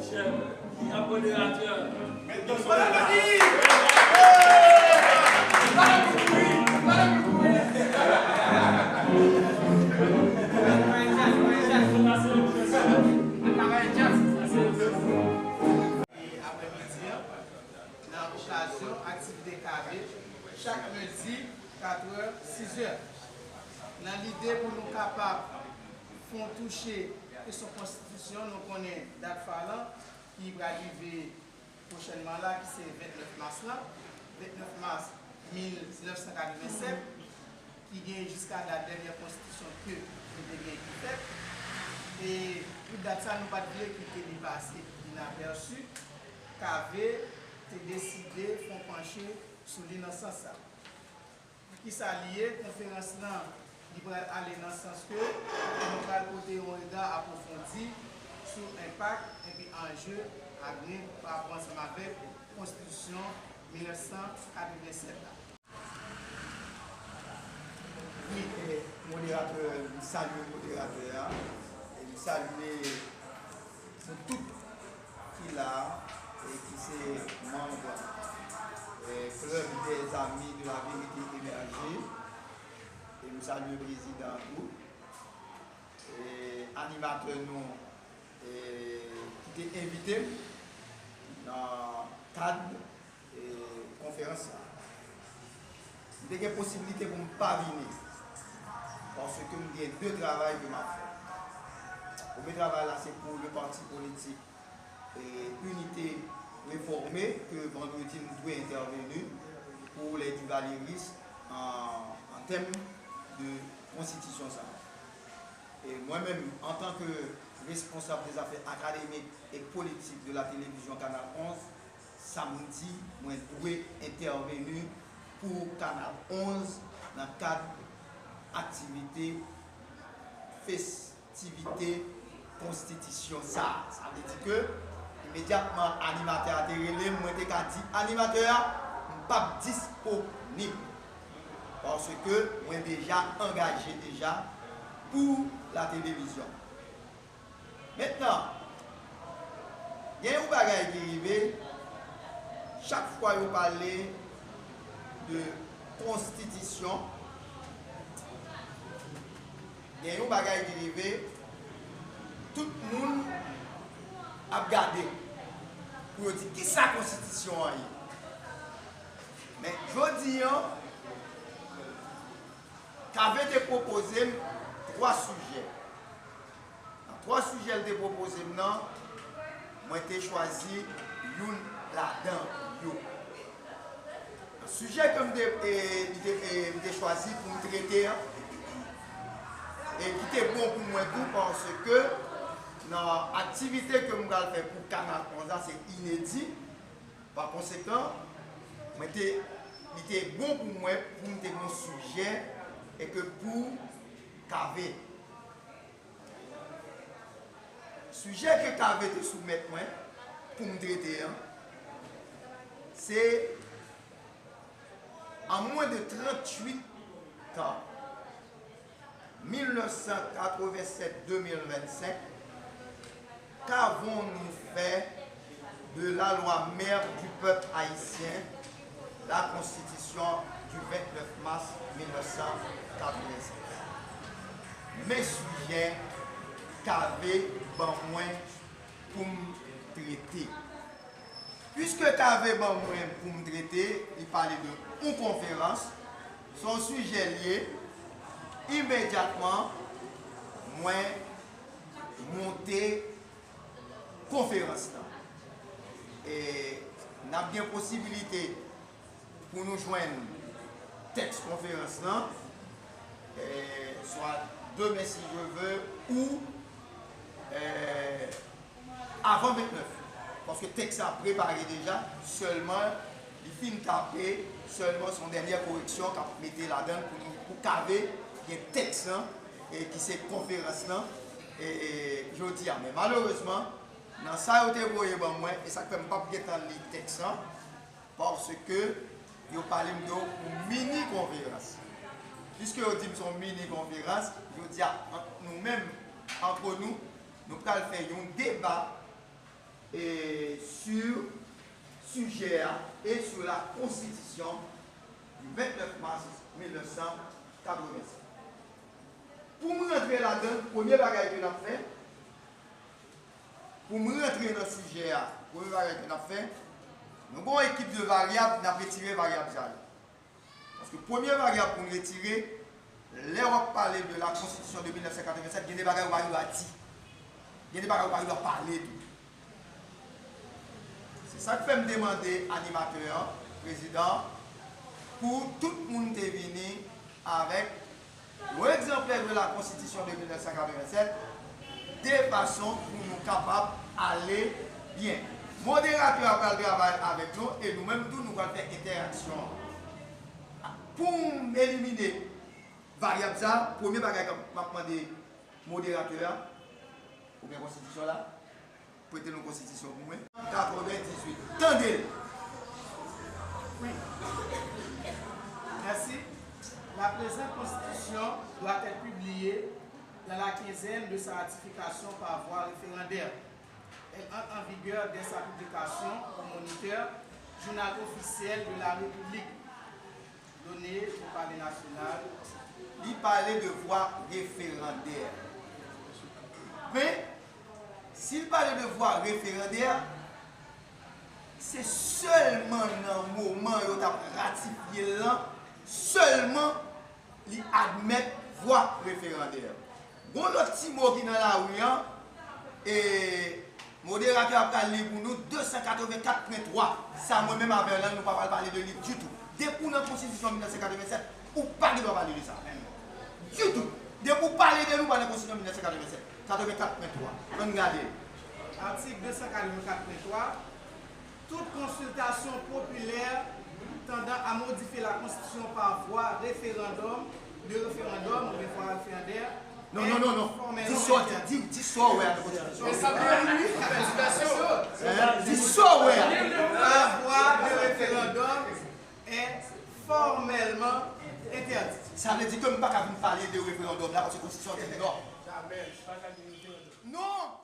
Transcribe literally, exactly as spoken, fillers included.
Ki ap moderatè. Aprèmidi an, nan okazyon aktivite kave, chak lendi, katrè, sizè. Nan lide pou nou kapab fè yon touche kesyon konstitisyon, nou konnen dat Farlan ki pral rive pwochènman la, ki se vennèf mas la, vennèf mas mil nèf san katrevennsèt, ki gen jiska dat dènyè konstitisyon ke nou te gen ki fèt. E pou dat sa, nou pa t vle kite li pase inapèsi. Kave te deside fè yon panche sou li nan sans sa. Kisa li ye? Konferans lan, li pral ale nan sans ke nou pral pote yon rega apwofondi sou enpak epi anje a gen pa rapò ansanm avèk Konstitisyon mil nèf san katrevennsèt la. Wi, e, moderatè, m salye moderatè a, e m salye nou tout ki la e ki se manm, e, Club des Amis de la Vérité Émergée. E m salye prezidan an tou. E animatè nou, e, ki te envite m nan kad e, konferans sa. M te gen posiblite pou m pa vini, paske m gen de travay ke m ap fè. Premye travay la, se pou le pati politik, e, Inite Refòme, ke vandredi m dwe entèveni pou les Duvaliéristes an, an tèm de konstitisyon sa. E mwen menm, antanke responsab de zafè akademik e politik de la televizyon Kanal onz, samdi, mwen dwe entèveni pou Kanal onz nan kad aktivite festivite konstitisyon sa a. Sa vle di ke imedyatman animatè a te rele m, mwen te ka di animatè a, m p ap disponib. Paske mwen deja angaje deja pou la televizyon. Mentnan, gen yon bagay ki rive, chak fwa yo pale de konstitisyon, gen yon bagay ki rive, tout moun ap gade pou yo di kisa konstitisyon an ye. Men jodi an, Kave te pwopoze m twa sijè. Nan twa sijè l te pwopoze m nan, mwen te chwazi youn ladan yo. Sijè ke m te, e, m te, e, m te chwazi pou m trete an, e ki te bon pou mwen tou, paske nan aktivite ke m pral fè pou Kanal onz la, se inedi. Pa konsekan, mwen te, li te bon pou mwen pou m te gen yon sijè e ke pou Kave. Sijè ke Kave te soumèt mwen pou m trete an, se an mwen de tranntuit tan, mil nèf san katrevennsèt, de mil vennsenk, qu'avons-nous fait de la loi mère du peuple haïtien, la Constitution du vingt-neuf mars mil nèf san katrevennsèz? Men sijè Kave ban mwen pou m trete. Piske Kave ban mwen pou m trete, li pale de yon konferans, se yon sijè l ye, imedyatman, mwen monte konferans lan. E n ap gen posibilite pou nou jwenn tèks konferans lan, e, swa demen si Dye vle, ou, e, avan vennèf, paske tèks la prepare deja, sèlman li fin tape, sèlman se yon dènyè koreksyon k ap mete ladan l pou nou, pou Kave gen tèks lan, e ki se konferans lan, e, e, jodi a. Men malerezman, nan sa yo te voye ban mwen, e sa k fè m p ap gentan li tèks lan, paske yo pale m de yon mini konferans. Piske yo di m se yon mini konferans, jodi a, ant nou menm, antre nou, nou pral fè yon deba Et sur sujet et sur la constitution du vingt-neuf mars mille neuf cent quatre-vingt-sept. Pou m rantre ladan, premye bagay ke n ap fè, pou m rantre nan sijè a, premye bagay ke n ap fè, nou gen yon ekip de varyab, n ap retire varyab sa yo. Paske premye varyab pou n retire, lè w ap pale de la konstitisyon de mil nèf san katrevennsèt, gen de bagay ou pa gen dwa di. Gen de bagay ou pa gen dwa pale tou. Se sa k fè m te mande animatè an, prezidan an, pou tout moun te vini avèk yon egzanplè de la konstitisyon de mil nèf san katrevennsèt, de fason pou nou kapab ale byen. Moderatè a pral travay avèk nou e nou menm tou nou pral fè entèraksyon an. Pou m elimine varyab sa, premye bagay ke m ap mande moderatè a, oubyen konstitisyon la, prete nou konstitisyon pou mwen. Katrevendizuit. Tande l! Oui. Merci. La présente constitution doit être publiée dans la quinzaine de sa ratification par voie référendaire. Elle entre en vigueur dès sa publication au Moniteur, journal officiel de la République. Donné au Palais national. Li pale de vwa referandè. Men, si l pale de vwa referandè, se sèlman nan moman yo t ap ratifye l lan, sèlman li admèt vwa referandè. Gon lòt ti mo ki nan lari an, e moderatè a pral li pou nou, de san katrevenkat pwen twa. Sa mwen menm avè w la, nou pa pral pale de li ditou. Depi w nan konstitisyon mil nèf san katrevennsèt, ou pa gen dwa pale de sa. Ditou. Depi w pale de li, ou pa nan konstitisyon mil nèf san katrevennsèt. Katrevenkat pwen twa. Ann gade. Article deux cent quatre-vingt-quatre point trois, toute consultation populaire tendant à modifier la Constitution par voie référendum, de référendum ou de voie référendaire, Non, non, non, non. Di sa w di, di sa w wè a nan konstitisyon. E sa byen wi, fèlitasyon. Hein? Di sa w wè a. Par voie de référendum est formellement interdite. Sa vle di ke m pa ka vin pale de referandòm la paske konstitisyon di non. Jamè, pa ka gen referandòm. Non!